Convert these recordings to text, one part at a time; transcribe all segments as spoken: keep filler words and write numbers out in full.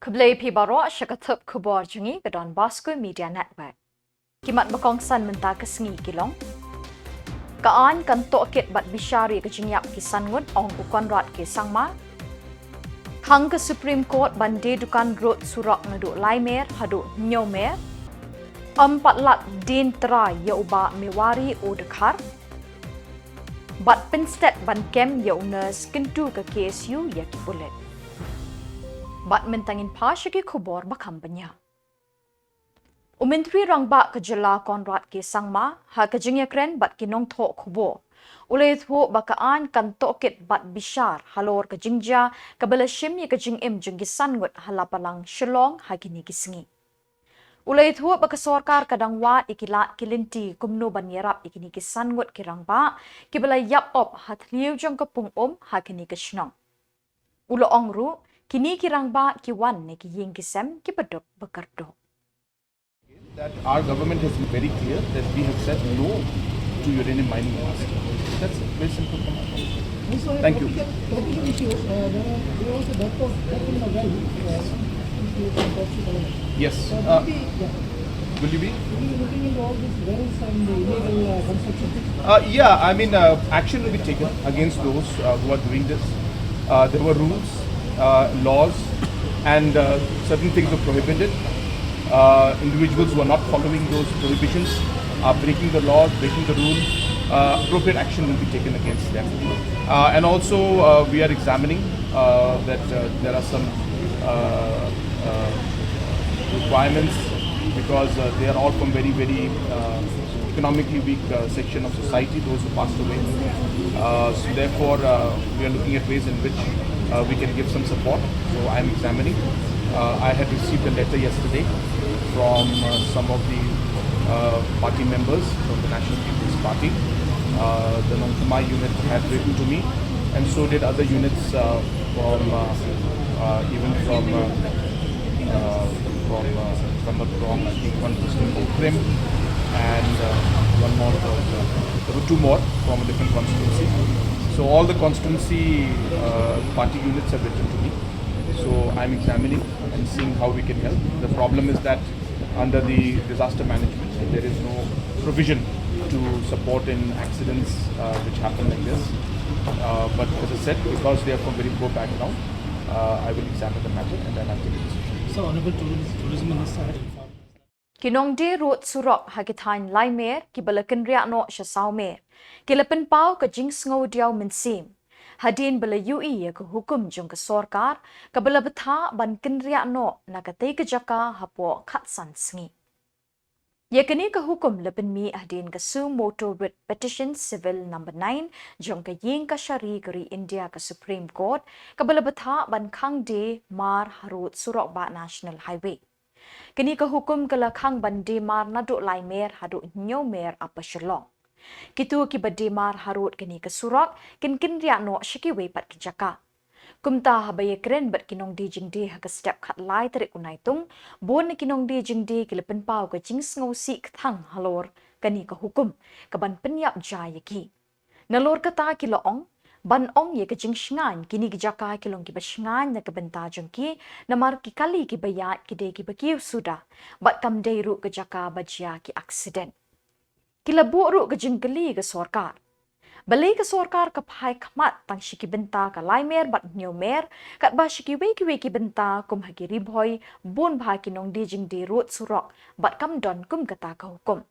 Khublei phi baroh sha ka thup khubor jong ngi ka Don Bosco Media Network. Ki mat ba kongsan mynta ka sngi ki long: Ka aiñ kan tohkit bad bishar ïa ka jingïap ki san ngut, ong u Conrad K Sangma. Khang ka Supreme Court ban die dukan rud surok naduh lai mer haduh hynñiew mer. Ym pat lap dien trai ïa u Bah Mewari O Dkhar. Bad pynstet ban kem ïa u nurse kyntu ka K S U ïa ki pulit. Bad mynta ngin phai sha ki khubor ba kham bniah. U Myntri Rangbah ka jylla Conrad K Sangma, ha ka jingïakren bad ki nongthoh khubor, u la ïathuh ba ka aiñ kan tohkit bad bishar halor ka jingjia kaba la shim ïa ka jingim jong ki san ngut ha Lapalang, Shillong ha kine ki sngi. U la ïathuh ba ka sorkar ka dang wad ïa ki lad ki lynti kumno ban ïarap ïa kine ki san ngut ki rangbah kiba la ïap op ha thliew jong ka pung um ha kane ka shnong. U la ong ruh, kine ki rangbah ki wan na ki ïing ki sem kiba duk ba kyrduh. That our government has been very clear that we have said no to uranium mining in this state. That's very simple from our point. Thank you. Topical, topical issues, uh, there are, there was a death of, death in the well, uh, in the Yes. Uh, will you be, yeah. Will you be? Will you be looking into all these wells and the illegal, uh, construction? Uh, yeah, I mean, uh, action will be taken against those, uh, who are doing this. Uh, there were rules, uh, laws, and, uh, certain things were prohibited. Uh, individuals who are not following those prohibitions are breaking the laws, breaking the rules. Uh, appropriate action will be taken against them. Uh, and also, uh, we are examining, uh, that, uh, there are some, uh, uh, requirements because, uh, they are all from very, very, uh, economically weak, uh, section of society, those who passed away. Uh, so therefore, uh, we are looking at ways in which, uh, we can give some support. So I'm examining. Uh, I had received a letter yesterday from, uh, some of the, uh, party members from the National People's Party. Uh, the Nongthymmai unit had written to me, and so did other units, uh, from, uh, uh, even from, uh, uh, from, uh, if I'm not wrong, I think one was from Ukhrul, and, uh, one more was, uh, there were two more from a different constituency. So all the constituency, uh, party units have written to me. So I'm examining and seeing how we can help. The problem is that under the disaster management, there is no provision to support in accidents, uh, which happen like this. Uh, but as I said, because they are from very poor background, uh, I will examine the matter and then I'll take a decision. So, Honorable Tourism, Tourism Minister had informed us that Ki nongdie rud surok ha ki thaiñ lai mer kiba la kynriah noh sha saw mer ki la pynpaw ka jingsngew diaw mynsiem hadien ba la ïohi ïa ka hukum jong ka sorkar kaba la bthah ban kynriah noh na katei ka jaka hapoh khatsan sngi. Ïa kane ka hukum la pynmih hadien ka suo motu writ petition civil number nine jong ka ïing kashari ka ri India ka Supreme Court kaba la bthah ban khang die mar ha rud surok bah National Highway. Kane ka hukum ka la khang ban die mar naduh lai mer haduh hynñiew mer Upper Shillong. Kito kiba die mar ha rud kane ka surok kin kynriah noh sha kiwei pat ki jaka. Kumta haba ïakren bad ki nongdie jingdie ha ka step khatlai tarik u Naitung, bun na ki nongdie jingdie ki la pynpaw ka jingsngewsih kthang halor kane ka hukum kaban pynïap ja ïa ki. Nalor kata ki la ong, ban ong ïa ka jingshngaiñ, kine ki jaka ki long kiba shngaiñ na ka bynta jong ki, namar ki kali kiba ïaid ki dei kiba kiew suda bad kam dei ruh ka jaka ba jia ki aksiden. Ki la buh ruh ka jingkylli ïa ka sorkar. Balei ka sorkar ka phai khmat tang sha ki bynta ka lai mer bad hynñiew mer, katba sha kiwei kiwei ki bynta kum ha ki Ri Bhoi bun bha ki nongdie jingdie rud surok bad kam don kum kata ka hukum.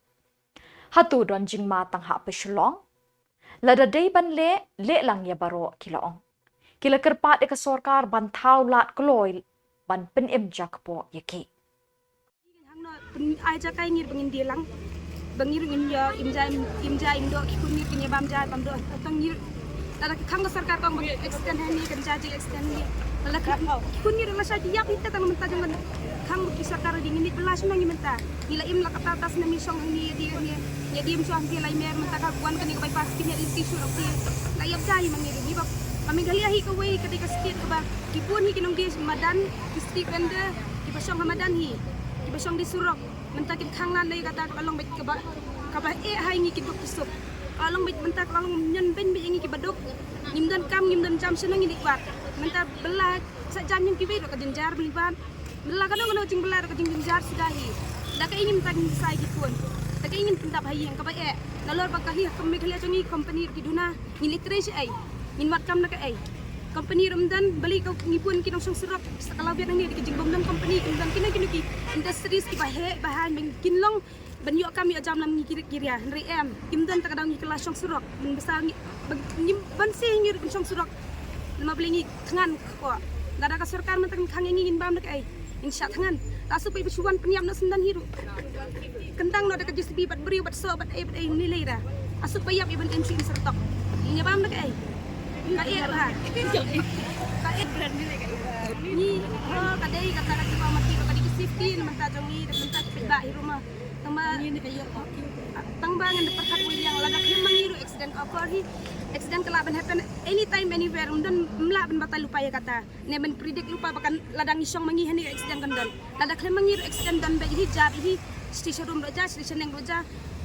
Hato don jingma tang ha Upper Shillong? Lada dei ban leh, leh lang ïa baroh, ki la ong. Ki la kyrpad ïa ka sorkar ban thaw lad kloi ban pynim jakpoh ïa ki. Hangno pyn-, ai jaka ïa ngi ba ngin die lang. Ba ngi ruh ngin ïa im ja im, im ja im doh, ki khun ngi kin ïa bam ja bam doh. Tang ngi Lada ka khang ka sorkar ka ong ba extend hangne, kan ja jing extend hangne. Lada ki khun ngi ruh lashai ki ïap hi te tang mynta jong ka khang ba ki sorkar ruh dei ngi nit bylla shuh na ngi mynta. Ngi la im la kata tas na mi shong hangne ïa die hangne. Ïa die ym shuh hangne lai mer mynta ka wan kane ka bypass ki ïa lynti shuh ruh ki la ïap ja hi ma ngi ruh ngi ba. Ka Meghalaya hi kawei ka dei ka state kaba ki bun hi ki nongdie madan, ki street vendor, kiba shong ha madan hi. Kiba shong die surok. Mynta kin khang lad lei kata ka long beit kaba, kaba eh ha ngi ki duk ki suk. Ka long beit mynta ka long ñion beiñ beit ngi kiba duk. Ngim don kam, ngim don jam, shano ngin ïa wad. Mynta bylla sa jan ñion kiwei ruh ka jynjar beit bad. Mynta kano kano jingbylla ruh ka jingjynjar sida hi. Da kaei ngin tang sa ïa ki khun. Da kaei ngin pyndap ha ïing kaba eh. Nalor ba ka hi ha Meghalaya jong ngi company ruh ki duna. Ngin leit trei shaei. Ngin wad kam na kaei. Company ruh ym don, balei ka ngi bun ki nongshong surok. Sa ka law biang hangne da ka jingbym don company, kim don kino kino ki industries kiba heh ba haiñ ba kin long ban ïoh kam ïoh jam lam ngi ki ri ki ria. Hynrei em, kim don ta ka daw ngi kylla shong surok. Ban basa ngi, ba ngi ban sih ngi ruh ban shong surok. Namar balei ngi thngan ko. Lada ka sorkar mynta kan khang ïa ngi, ngin bam da kaei? Ngin shah thngan. La suk ba shu wan pynïap noh syndon hi ruh. Kyndang noh da ka J C B bad briew bad soh bad ei bad ei, ni lei ra. Asuk ba ïap ïa ban im shu im syrtok. Ngin ïa bam da kaei? Ka eh ha. Ka eh. Ngi, oh, ka dei kata ka jingmut ka dei ka safety na mynta jong ngi, na mynta ki paidbah hi ruh ma. Tang ba, tang ba ngan da pyrkhat wei ïa lada khlem ma ngi ruh accident ka occur hi. Accident ka lah ban happen anytime, anywhere. Ym don, ym lah ban batai lypa ïa kata. Ne ban predict lypa ba kan lada ngi shong ma ngi hangne accident kan don. Lada khlem ma ngi ruh accident don beit hi, jia beit hi, station room ruh jia, station neng ruh jia.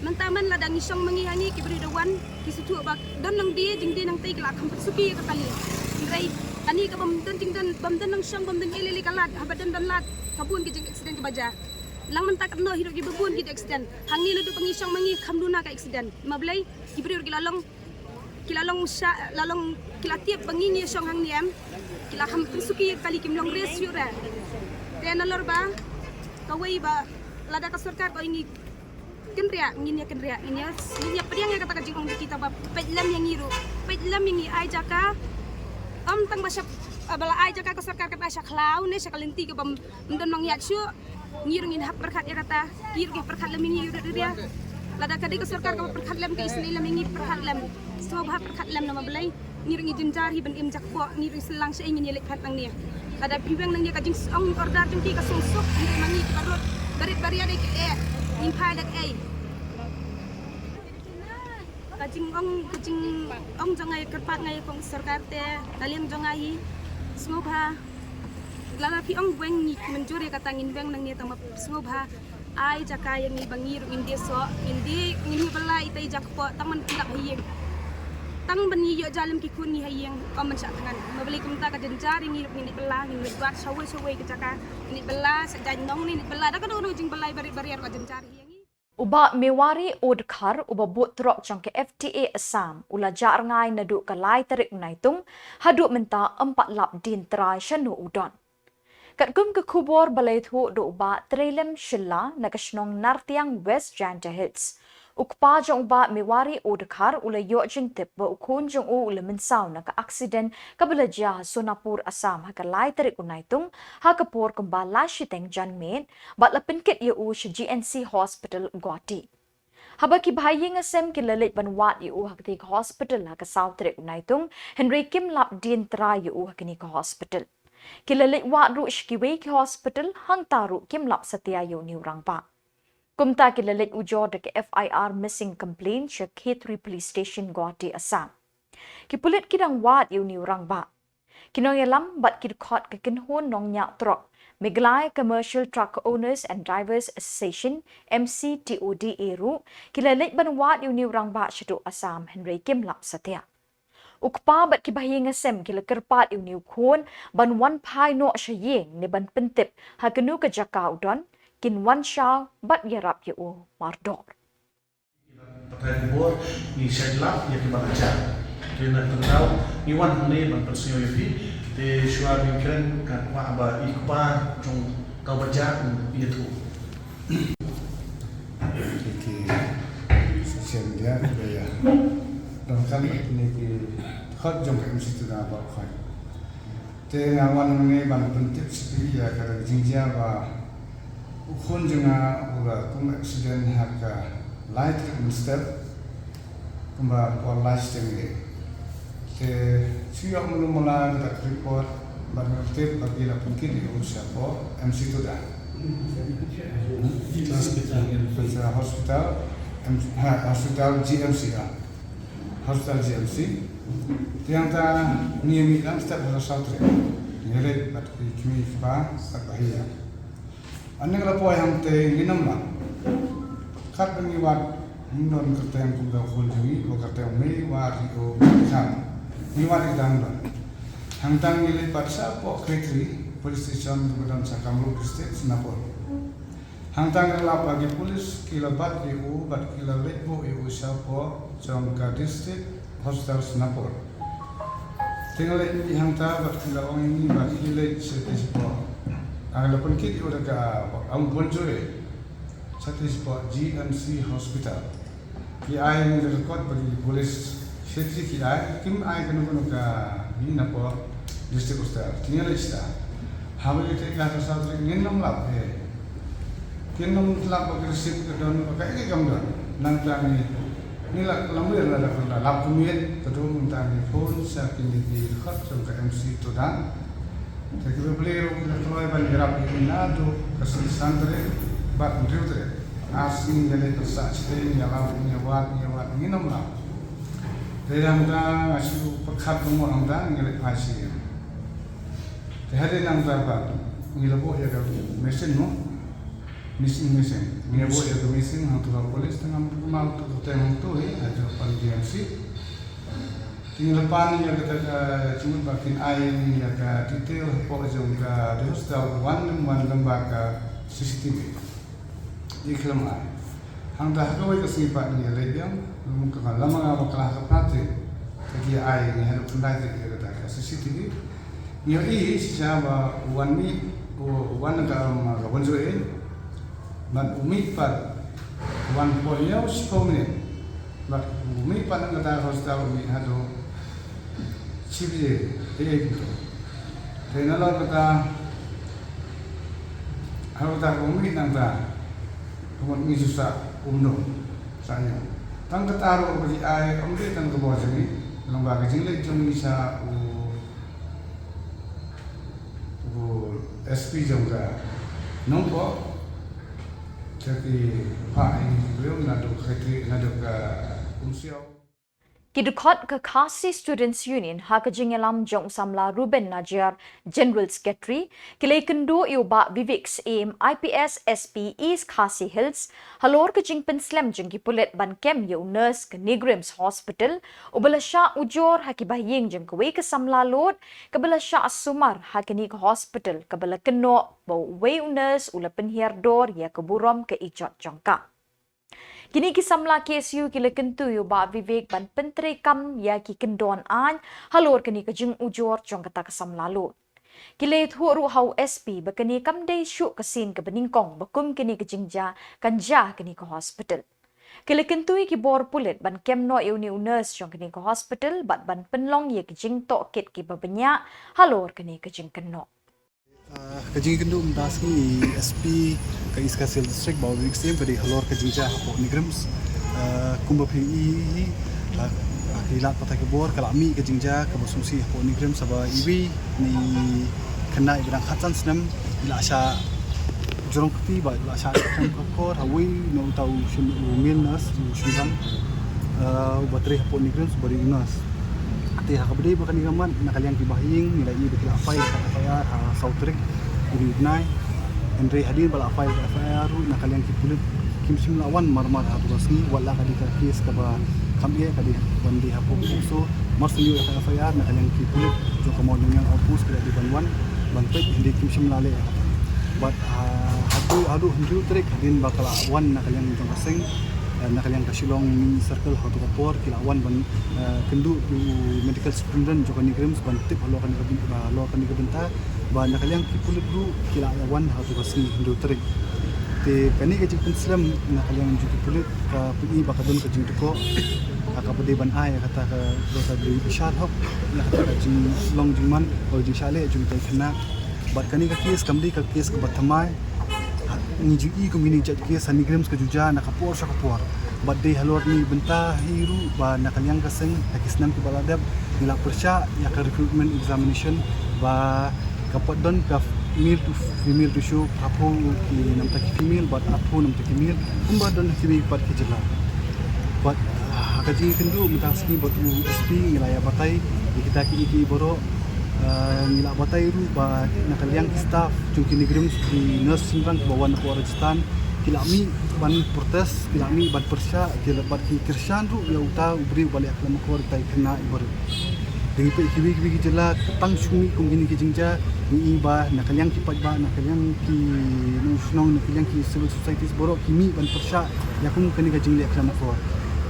Mynta man lada ngi shong ma ngi hangne ki briew da wan, ki sngewthuh ba don nang die, jingdie nangtei ki la kham pynsuki ïa ka kali. Hynrei kane ka bym don jingdon, bym don nang shong, bym don ei lei lei ka lad, haba don don lad, ka bun ki jing accident kiba jia. Lang mynta katno hi ruh kiba bun ki accident. Hangne naduh ba ngi shong ma ngi kham duna ka accident. Namar balei? Ki briew ki la long, ki la long sha, la long, ki la tip ba ngi ngi shong hangne em. Ki la kham pynsuki ïa ka kali, kim long race shuh re. Te nalor ba kawei ba lada ka sorkar ka ong ïa ngi kynriah, ngin ïa kynriah, ngin ïa, ngin ïa pdiang ïa kata ka jingong jong ki, tang ba peit lem ïa ngi ruh. Peit lem ïa ngi, ai jaka. Ym tang ba sha, ba la ai jaka ka sorkar kata sha khlaw ne sha ka lynti kaba ym don nongïaid shuh. Ngi ruh ngin hap pyrkhat ïa kata, ki ruh ki pyrkhat lem ïa ngi ruh, ria. Lada ka dei ka sorkar kaba pyrkhat lem, ka isynei lem ïa ngi, pyrkhat lem. Sngewbha pyrkhat lem, namar balei ngi ruh ngi jynjar hi ban im jakpoh, ngi ruh ngi syllang shaei, ngin ïa leit pat nangne. Lada phi weng nangne ka jingsong order jong ki ka song suk, ngi ruh ma ngi ki barot, barit baria dei ki eh, ngin phai da kaei? Ka jingong, ka jingong jong nga ïa, kyrpad nga ïa ka sorkar te, ka liang jong nga hi, sngewbha. Lada phi ong weng, ngi mynjur ïa kata, ngin weng nangne, tang ba sngewbha ai jaka ïa ngi ba ngi ruh ngin die soh, ngin die, ngin ïa bylla ita i jakpoh, tang ban pyndap ha ïing. Tang ban ïoh jia lem ki khun ngi ha ïing, ym ban shah thngan. Namar balei kumta ka jynjar ïa ngi ruh ngin ïa bylla, ngin ïa wad shawei shawei ka jaka, ngin ïa bylla sa jaiñ nong, ngin ïa bylla da kano kano jingbylla barit baria ruh ka jynjar hi ïa ngi. U Bah Mewari O Dkhar, uba bud trok jong ka F T A Assam, u la jah rngai naduh ka lai tarik u Naitung haduh mynta ym pat lap dien trai shano u don. Katkum ka khubor ba la ïathuh da u Bah Treilem Shylla na ka shnong Nartiang, West Jaintia Hills, u kpa jong u Bah Mewari O Dkhar u la ïoh jingtip ba u khun jong u u la mynsaw na ka aksiden kaba la jia ha Sonapur, Assam ha ka lai tarik u Naitung ha ka por kumba lai shiteng janmiet, bad la pynkit ïa u sha G N C Hospital, Guwahati. Haba ki bahaïing hasem ki la leit ban wad ïa u ha katei ka hospital ha ka saw tarik u Naitung, hynrei kim lap dien trai ïa u ha kane ka hospital. Ki la leit wad ruh sha kiwei ki hospital, hangta ruh kim lap satia ïa une u rangbah. Kumta ki la leit ujor da ka F I R missing complaint sha Khetri Police Station, Guwahati, Assam. Ki pulit ki dang wad ïa une u rangbah. Ki nongïalam bad ki dkhot ka kynhun nongñiah trok Meghalaya Commercial Truck Owners and Drivers Association, M C T O D A, ruh ki la leit ban wad ïa une u rangbah shaduh Assam, hynrei kim lap satia. U kpa bad ki bahaïing hasem ki la kyrpad ïa une u khun ban wan phai noh sha ïing ne ban pyntip ha kano ka jaka u don, kin wan shaw bad ïarap ïa u mardor. Pathai khubor, ngi shait lap ïa kiba la jah. Te na kata ka daw ngi wan hangne ban pynsngew ïa phi. Te shuwa ban kren, nga kwah ba i kpa jong uta uba jah un ïathuh. Ki social media ba ïa donkam ïa kine ki dkhot jong ka M C Tuda ba u khot. Te nga wan hangne ban pyntip sha phi ïa ka jingjia ba u khun jong nga u la kum accident ha ka lai tarik mynstep kumba por lai shiteng. Te shu ïoh mulu mala kata ka report bad nga tip ba ki la pynkit ïa u sha ko M C Tuda. Hospital. Sha hospital, M-, ha, hospital G M C, ah. Hospital G M C. Te hangta ngi mih lang step ha ka saw tarik. Ngi leit bad ki kmie ki kpa bad bahaïing. Hangne ka la poi hangta ngi nym lah. Katba ngi wad ngi don kyrteng kumta u khun jong ngi, u kyrteng Mewari O Dkhar. Ngi wad ïa ka dang don. Hangta ngi leit pat shapoh Khetri Police Station kaba don sha Kamrup District, Sonapur. Hangta ngi lap ba ki police ki la bat ïa u bad ki la leit buh ïa u shapoh jong ka District Hospital, Sonapur. Te ngi leit mih hangta bad ki la ong ïa ngi ba ki leit shatei shapoh, ah, la pynkit ïa u da ka Ambulance, shatei shapoh G M C Hospital. Ki ai ïa ngi da ka kot ba ki police shatei ki ai, kim ai kano kano ka, ngi napoh District Hospital. Te ngi leit shatai. Haba ïa tei ka sa sa ngin ym lap, eh. Kin ym lap ba ka receipt ka don, ba kaei kaei kam don. Nangta ngi, ngi la, la mih la da ka lap kumne, ka dum nangta ngi phone sha kine ki dkhot jong ka M C Todan. Te kiba plie ruh ki la kloi ban ïarap ïa ngi naduh ka sngi san tarik bad hynriew tarik. Ar sngi ngi leit pyrshah shatei, ngi ïalam, ngi ïawad, ngi ïawad, ngin ym lap. Te hangta nga shu pyrkhat bymmo hangta ngi leit phai sha ïing. Te hadien nangta pat ngi la buh ïa ka missing, mo? Missing, missing. Ngi la buh ïa ka missing hangto ha police, te ngam kynmaw to ka teng hangto hi, ha jong pan G M C. Te ngi la pan ïa kata ka jingmut ba kin ai ïa ka detail hapoh jong ka, dei hostel wan nym wan lyngba ka C C T V. Ïa khlem ai. Hangta ha kawei ka sngi pat ngi ïa leit biang, lum ka la ma nga bakla ha ka pnat te. Te ki ai ngi haduh khyndai te ïa kata ka C C T V. Ngi ïohi shisha ba u wan mih, u wan ka, um, ka Bonjoe. Bad u mih pat u wan por ïa u shiphew minit. Bad u mih pat na kata ka hostel u mih haduh shi baje, eh, eh, te nalor kata, haduh kata ka mih nangta, ka mut ngi shu sah umno, sah ïa. Tang kata ruh ba ki ai, ym dei tang ka bor jong ngi, lyngba ka jingleit jong ngi sha u, u S P jong ka Nongpoh, te ki phah ïa ngi ki briew naduh ka Khetri, naduh ka Umsiaw. Ki dkhot ka Khasi Students Union ha ka jingïalam jong u samla Reuben Najiar, General Secretary, ki la ïakynduh ïa u Bah Vivek Syiem, I P S, S P, East Khasi Hills, halor ka jingpynslem jong ki pulit ban kem ïa u nurse ka NEIGRIHMS Hospital, uba la shah ujor ha ki bahaïing jong kawei ka samla lud, kaba la shah sumar ha kane ka hospital, kaba la kynnoh ba uwei u nurse u la pynhiar dor ïa ka burom ka ijot jong ka. Kine ki samla K S U ki la kyntu ïa u Bah Vivek ban pyntreikam ïa ki kyndon aiñ halor kane ka jingujor jong kata ka samla lud. Ki la ïathuh ruh ha u S P ba kane kam dei shuh ka sien kaba nyngkong ba kum kane ka jingjia kan jia ha kane ka hospital. Ki la kyntu ïa ki bor pulit ban kem noh ïa une u nurse jong kane ka hospital bad ban pynlong ïa ki jingtohkit kiba bniah halor kane ka jingkynnoh. Ah, ka jingkynduh mynta ka sngi, S P ka East Khasi Hills District, Bah Vivek Syiem, ka dei halor ka jingjia hapoh NEIGRIHMS. Ah, kumba phi i, ah, ah, ki lad pathai khubor, ka la mih ka jingjia kaba sngewsih hapoh NEIGRIHMS, haba iwei na i khynnah iba dang khatsan snem i la shah jrong kti bad i la shah khlem khapkhor ha uwei na uta u shyn-, u male nurse, u shynrang, ah, uba trei hapoh NEIGRIHMS, uba dei u nurse. Te ha kaba dei ba kane ka mat, na ka liang ki bahaïing ngi la ïohi ba ki la file ka F I R ha saw tarik une u bnai. Hynrei hadien ba la file ka F I R ruh, na ka liang ki pulit kim shym la wan marmar ha tu ka sngi, wat la ka dei ka case kaba kham eh, ka dei ban dei hapoh POCSO. Mar shu ïoh ka F I R, na ka liang ki pulit jong ka Mawlyngngiang Outpost ki la dei ban wan ban peit, hynrei kim shym la leh. Bad, ah, haduh, haduh hynriew tarik hadien ba ka la wan na ka liang jong ka seng, eh, na ka liang ka Shillong Mini Circle, ha tu ka por ki la wan ban, eh, kynduh ïa u Medical Superintendent jong ka NEIGRIHMS ban tip halor kane ka byn-, halor kane ka bynta, bad na ka liang ki pulit ruh ki la ïa wan ha tu ka sngi hynriew tarik. Te kane ka jingpynslem na ka liang jong ki pulit ka pyni ba ka don ka jingtyrkhong ha kaba dei ban ai ïa kata ka, ka dei bishar hok ïa kata ka jinglong jingman bad jingshah leh jong kita ki khynnah. Bad kane ka case kam dei ka case kaba thymmai. Ha, ngi ju i kum kine ki jait case ha NEIGRIHMS ka ju jia na ka por sha ka por. Bad dei halor kane ka bynta hi ruh ba na ka liang ka seng ha ki snem kiba la dep ngi la pyrshah ïa ka recruitment examination ba ka pat don ka male to female ratio, arphew ki na bynta ki female bad arphew na bynta ki male, kumba don ha kiwei pat ki jylla. Bad, ah, ha ka jingïakynduh mynta ka sngi bad u S P ngi la ïa batai ïa kita kiei kiei baroh. Ah, ngi la batai ruh ba na ka liang ki staff jong ki NEIGRIHMS, ki nurse shynrang kiba wan na pdeng Rajasthan, ki la mih ban protest, ki la mih ban pyrshah, ki la, bad ki kyrshan ruh ïa uta u briew uba leh khlem akor ïa kita ki khynnah baroh. Ngi peit kiwei kiwei ki jylla tang shu mih kum kine ki jingjia, ngi i ba na ka liang ki paidbah, na ka liang ki nongshong shnong, na ka liang ki civil societies baroh ki mih ban pyrshah ïa kum kane ka jingleh khlem akor.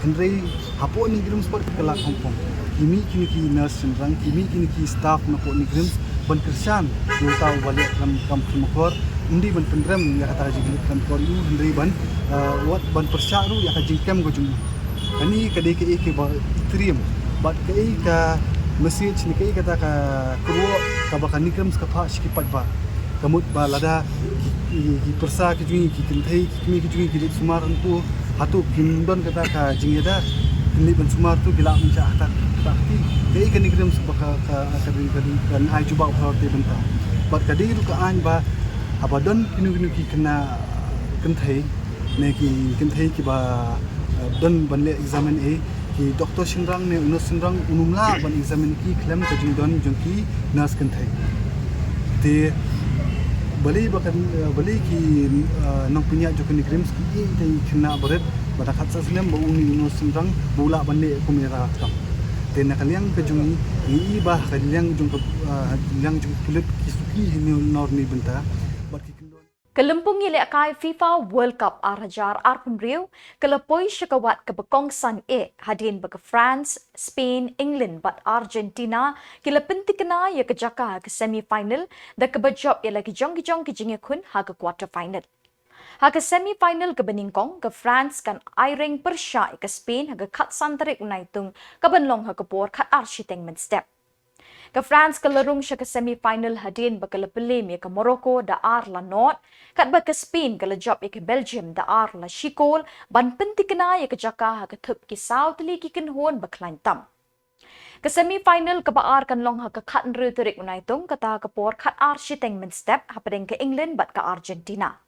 Hynrei hapoh NEIGRIHMS pat ka la khongpong. Ki mih kine ki nurse shynrang, ki mih kine ki staff napoh NEIGRIHMS ban kyrshan ïa uta uba leh khlem kam khlem akor, ym dei ban pynrem ïa kata ka jingleh khlem akor ïa u, hynrei ban, eh, wat ban pyrshah ruh ïa ka jingkem ka jong u. Kane ka dei kaei kaba itriem bad kaei ka message ne kaei kata ka kyrwoh kaba ka NEIGRIHMS ka phah sha ki paidbah. Ka mut ba lada ki, ki, ki pyrsa ki jong ngi, ki kynthei, ki kmie ki jong ngi ki leit sumar hangto, hato kim don kata ka jingïada, kin leit ban sumar to, ki lah ban shah ha kata ka kti. Kaei ka NEIGRIHMS ba ka, ka, ka, ka, ka, ka ai jubab ha te bynta. Bad ka dei ruh ka aiñ ba haba don kino kino ki khynnah kynthei ne ki kynthei kiba, eh, don ban leh exam A, ki doktor shynrang ne u nurse shynrang un ym lah ban exam ki khlem ka jingdon jong ki nurse kynthei. Te balei ba kan, eh, balei ki, eh, nongpynïaid jong ka NEIGRIHMS ki ïeit ïa ki khynnah barit ba da khatsan snem ba une u nurse shynrang ba u lah ban leh kum ïa ka kam. Te na ka liang ka jong ngi, ngi i ba ka liang jong ka, eh, liang jong ka pulit ki suki hi ne nor ne bynta bad ki kyndon. Ka lympung ïalehkai FIFA World Cup ar hajar arphew hynriew ka la poi sha ka wat kaba kongsan eh hadien ba ka France, Spain, England bad Argentina ki la pynthikna ïa ka jaka ha ka semi final da kaba jop ïa la ki jong ki jong ki jingïakhun ha ka quarter final. Ha ka semi final kaba nyngkong, ka France kan aireng pyrshah ïa ka Spain ha ka khatsan tarik u Naitung kaban long ha ka por khatar shiteng mynstep. Ka France ka la rung sha ka semi final hadien ba ka la pynliem ïa ka Morocco da ar la nod, katba ka Spain ka la jop ïa ka Belgium da ar la shi kol ban pynthikna ïa ka jaka ha ka thup ki saw tylli ki kynhun ba khlaiñ tam. Ka semi final kaba ar kan long ha ka khathynriew tarik u Naitung, kata ka por khatar shiteng mynstep hapdeng ka England bad ka Argentina.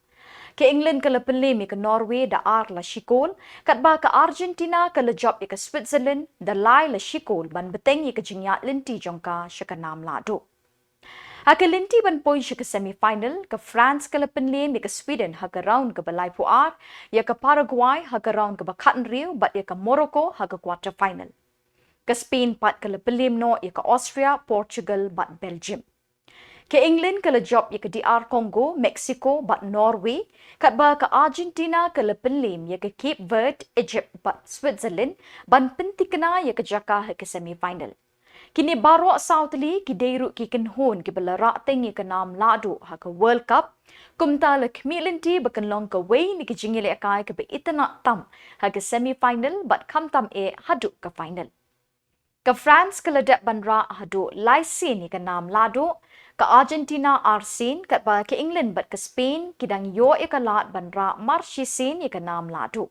Ka England ka la pynliem ïa ka Norway da ar la shi kol, katba ka Argentina ka la jop ïa ka Switzerland da lai la shi kol ban bteng ïa ka jingïaid lynti jong ka sha ka nam lahduh. Ha ka lynti ban poi sha ka semi final, ka France ka la pynliem ïa ka Sweden ha ka round kaba laiphew ar, ïa ka Paraguay ha ka round kaba khathynriew bad ïa ka Morocco ha ka quarter final. Ka Spain pat ka la pynliem noh ïa ka Austria, Portugal bad Belgium. Ka England ka la jop ïa ka D R Congo, Mexico bad Norway, katba ka Argentina ka la pynliem ïa ka Cape Verde, Egypt bad Switzerland ban pynthikna ïa ka jaka ha ka semi final. Kine baroh saw tylli ki dei ruh ki kynhun kiba la rah teng ïa ka nam lahduh ha ka World Cup. Kumta la khmih lynti ba kan long kawei na ki jingïalehkai kaba itynnad tam ha ka semi final bad khamtam eh haduh ka final. Ka France ka la dep ban rah haduh lai sien ïa ka nam lahduh, ka Argentina ar sien, katba ka England bad ka Spain ki dang ïoh ïa ka lad ban rah mar shi sien ïa ka nam lahduh.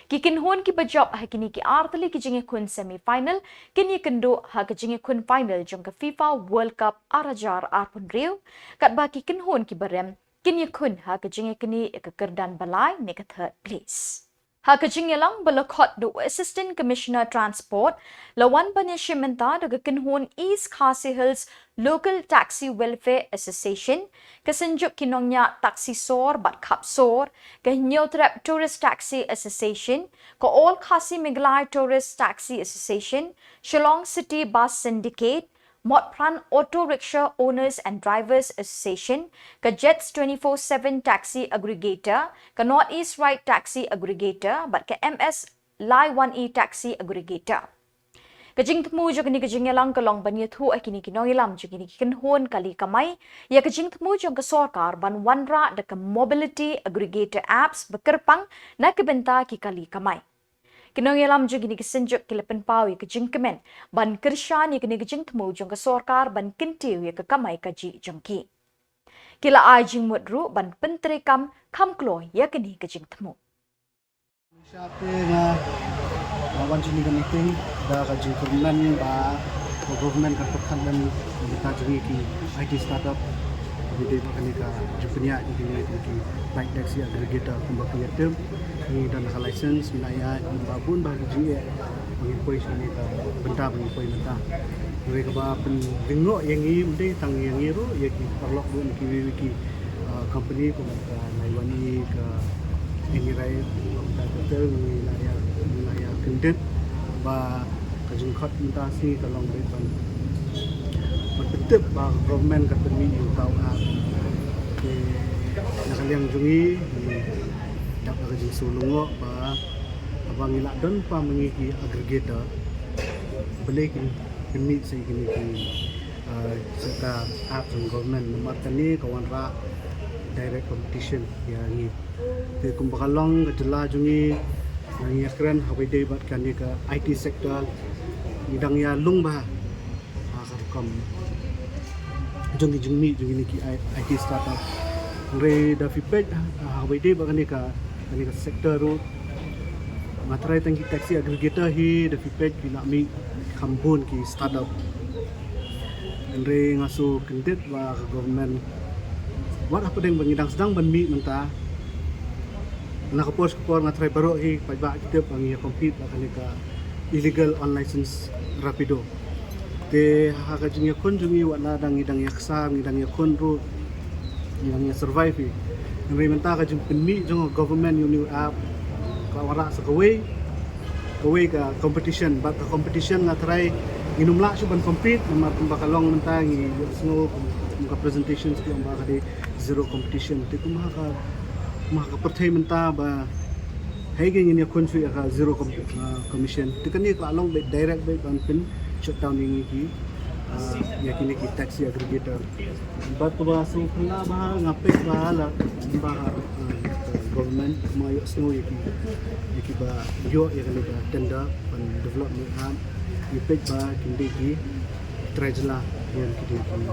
Ki kynhun kiba jop ha kine ki ar tylli ki jingïakhun semi final kin ïakynduh ha ka jingïakhun final jong ka FIFA World Cup ar hajar arphew hynriew, katba ki kynhun kiba rem kin ïakhun ha ka jingïaknieh ïa ka kyrdan ba lai ne ka third place. Ha ka jingïalang ba la khot da u Assistant Commissioner Transport, la wan ban ïashim bynta da ka kynhun East Khasi Hills Local Taxi Welfare Association, ka Synjuk ki Nongñiah Taxi Sor bad Khap Sor, ka Hynñiewtrep Tourist Taxi Association, ka All Khasi Meghalaya Tourist Taxi Association, Shillong City Bus Syndicate, Motphran Auto Rickshaw Owners and Drivers Association, ka Jets twenty-four seven Taxi Aggregator, ka North East Ride Taxi Aggregator bad ka M S Lai One E Taxi Aggregator. Ka jingthmu jong kane ka jingïalang ka long ban ïathuh ha kine ki nongïalam jong kine ki kynhun kali kamai ïa ka jingthmu jong ka sorkar ban wanrah da ka Mobility Aggregator Apps ba kyrpang na ka bynta ki kali kamai. Ki nongïalam jong kine ki synjuk ki la pynpaw ïa ka jingkmen ban kyrshan ïa kane ka jingthmu jong ka sorkar ban kyntiew ïa ka kamai kajih jong ki. Ki la ai jingmut ruh ban pyntreikam kham kloi ïa kane ka jingthmu. Shate nga, nga wan shane ka meeting da ka jingkyrmen ba ka government kan pyrkhat lem ïa kita jong ngi ki I T startup. Ngi dei ba kane ka jingpynïaid jong ngi ki bike taxi aggregator kumba ki ïatip. Ngi don ka license, ngi la ïaid, ba bun ba ki jingeh ba ngin poi shane ka bynta ba ngin poi mynta. Hynrei kaba pynlyngngoh ïa ngi, ym dei tang ïa ngi ruh, ïa ki paralok ruh, kiwei kiwei ki, ah, company kum ka Nine One E, ka Any Ride, ka Hotel, ngi la ïa, ngi la ïa kyndit ba ka jingkhot mynta sngi ka long dei ban Pyntip ba ka government ka pynmih ïa uta u app. Te na ka liang jong ngi, ngi dap da ka jingsngew lyngngoh ba haba ngi lah don pa ma ngi ki aggregator, balei kin pynmih sa ïa kine ki, ah, sa ka app jong government, namar kane ka wanrah direct competition ïa ngi. Te kumba ka long ka jylla jong ngi, ngi ïakren haba ïadei bad kane ka I T sector, ngi dang ïalung bha ha ka rukom jong ki jingmih jong kine ki I T startup. Hynrei da phi peit ha, haba ïadei bad kane ka, kane ka sector ruh, nga tharai tang ki taxi aggregator hi da phi peit phi lah mih kham bun ki startup. Hynrei nga shu kyndit ba ka government, wat hapdeng ba ngi dang sdang ban mih mynta, na ka por sha ka por nga tharai baroh hi paidbah ki tip ba ngi ïa compete bad kane ka illegal unlicensed Rapido. Te ha ka jingïakhun jong ngi, wat la dang ngi dang ïaksaid, ngi dang ïakhun ruh, ngi dang ïa survive hi. Hynrei mynta ka jingpynmih jong ka government ïa une u app ka wanrah sa kawei, kawei ka competition, bad ka competition nga tharai ngin ym lah shuh ban compete, namar kumba ka long mynta ngi ïohsngew kum ka presentation ki ong ba ka dei zero competition. Te kum ha ka, kum ha ka pyrthei mynta ba haei ngin ïakhun shuh ïa ka zero com-, ah, commission. Te kane ka long beit direct beit ban pyn shutdown ïa ngi ki, ah, ïa kine ki taxi aggregator. Bad kaba sngewphylla bha nga peit ba la, ba, ah, government ma ïohsngew ïa ki, ïa kiba ïoh ïa kane ka tender ban develop ne app, ngi peit ba kin dei ki trai jylla, kin dei ki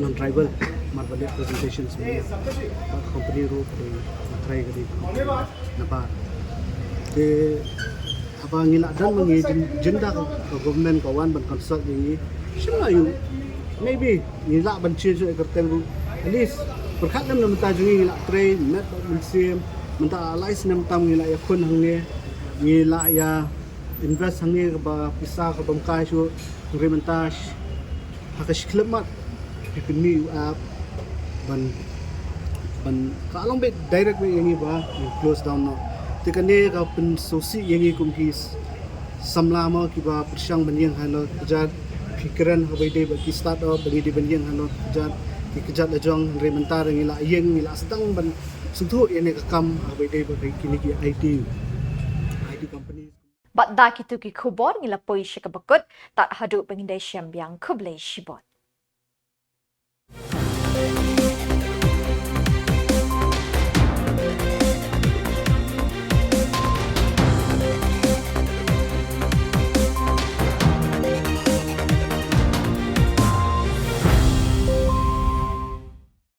non-tribal, mar ba leh presentations mynne. Bad company ruh ka dei, ka trai ka dei na bar. Te haba ngi lah don ma ngi jin, jin da ka, ka government ka wan ban consult ïa ngi, shim la ïa u, maybe ngi lah ban change ïa ka kyrteng ruh. At least pyrkhat lem na bynta jong ngi, ngi lah trei met bad mynsiem, mynta lai snem tam ngi lah ïakhun hangne, ngi lah ïa invest hangne kaba pisa kabym kai shuh, hynrei mynta sh-, ha ka shi khyllipmat phi pynmih u app ban, ban, ka long beit direct beit ïa ngi ba ngin close down noh. Te kane ka pynsngewsih ïa ngi kum ki s-, samla mo kiba pyrshang ban ïeng halor kjat, phi kren haba ïadei bad ki startup ba ngi dei ban ïeng halor kjat, ki kjat la jong, hynrei mynta ngi lah ïeng, ngi lah sdang ban sngewthuh ïa kane ka kam haba ïadei bad kine ki I T, I T companies. Bad da kito ki khubor ngi la poi sha kaba kut, tad haduh ban ïadei shem biang, khublei shibun.